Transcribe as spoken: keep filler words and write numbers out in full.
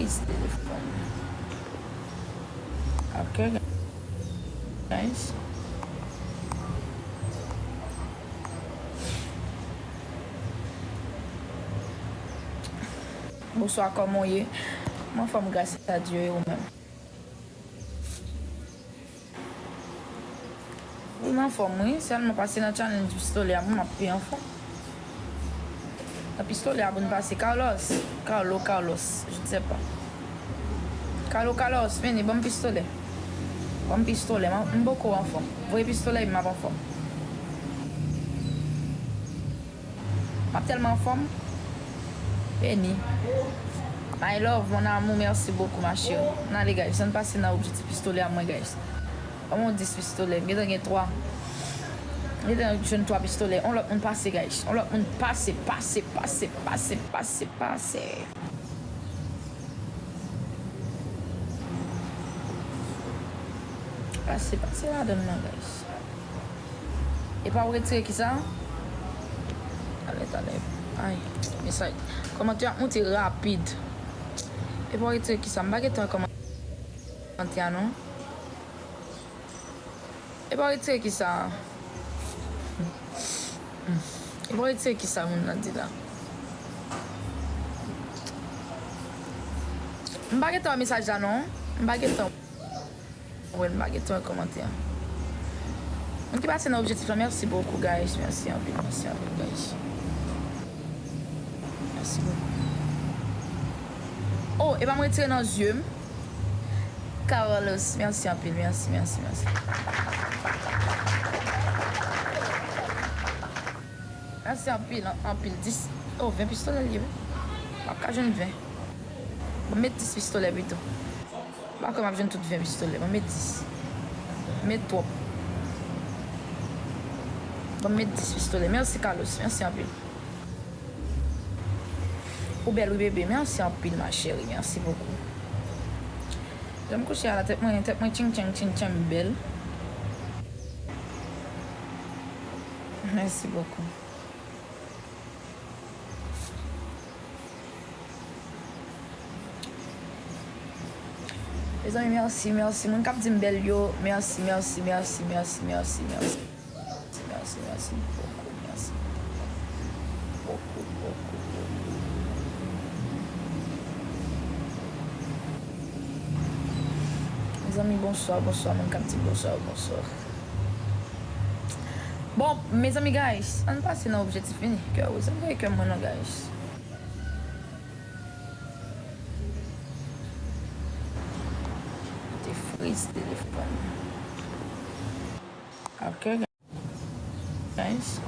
Telefòn. Ok, guys. Bonswa, kòman w ye? M anfòm, gras a Dye, e ou menm? Wi, m anfòm, wi. Sèlman pase nan challenge pistolè a, m ap pi anfòm. Nan pistolè a, pou n pase. Carlos, Carlo, Carlos, je ne sais pas. Carlo, Carlos, vini, ban m pistolè. Ban m pistolè, m, m poko anfòm. Voye pistolè, m ap anfòm. M ap tèlman anfòm. Vini. My love, mon amour, merci beaucoup, ma chérie. N ale, guys. Ann pase nan objektif pistolè a mwen, guys. Ban mwen dis pistolè. M gentan gen twa. M gentan jwenn twa pistolè. On lòt moun pase, guys. On lòt moun pase, pase, pase, pase, pase, pase. Pase, pase ladann nan, guys. Epa w retire kisa? Talè, talè. Ay, mesaj. Kòmantè ap moute rapid. Epa w retire kisa? M pa gentan kòmantè a, non. Epa w retire kisa? Epa w retire kisa moun nan di la? M pa gentan wè mesaj la, non. M pa gentan. Wè, m pa gentan wè kòmantè a. Moun ki pase nan objektif la, merci beaucoup, guys. Merci anpil, merci anpil, guys. Merci beaucoup. Oh, epa m retire nan zye m. Carlos, merci anpil, merci, merci, merci. Merci anpil, an-, anpil. Dis, oh, ven pistolè l ye, wi. M ap ka jwenn ven. Ban m met dis pistolè pito. M pa kwè m ap jwenn tout ven pistolè. Ban m met dis. Met twòp. Ban m met dis pistolè. Mèsi, Carlos. Mèsi anpil. Ou bèl, wi, bebe. Mèsi anpil, ma chérie. Mèsi bokou. Jan m kouche a la, tèt mwen, tèt mwen tching tchang, tching tchang bèl. Mèsi bokou. Mezanmi, mèsi, mèsi. Moun k ap di m bèl yo, mèsi, mèsi, mèsi, mèsi, mèsi, mèsi. Mèsi, mèsi, mèsi bokou, mèsi. Bokou, bokou, bokou. Mezanmi, bonswa, bonswa. Moun k ap di m bonswa, bonswa. Bon, mezanmi, guys, ann pase nan objektif fini. Kè, wi, sa m voye kè mwen non, guys. Te friz telefòn. Ok, guys.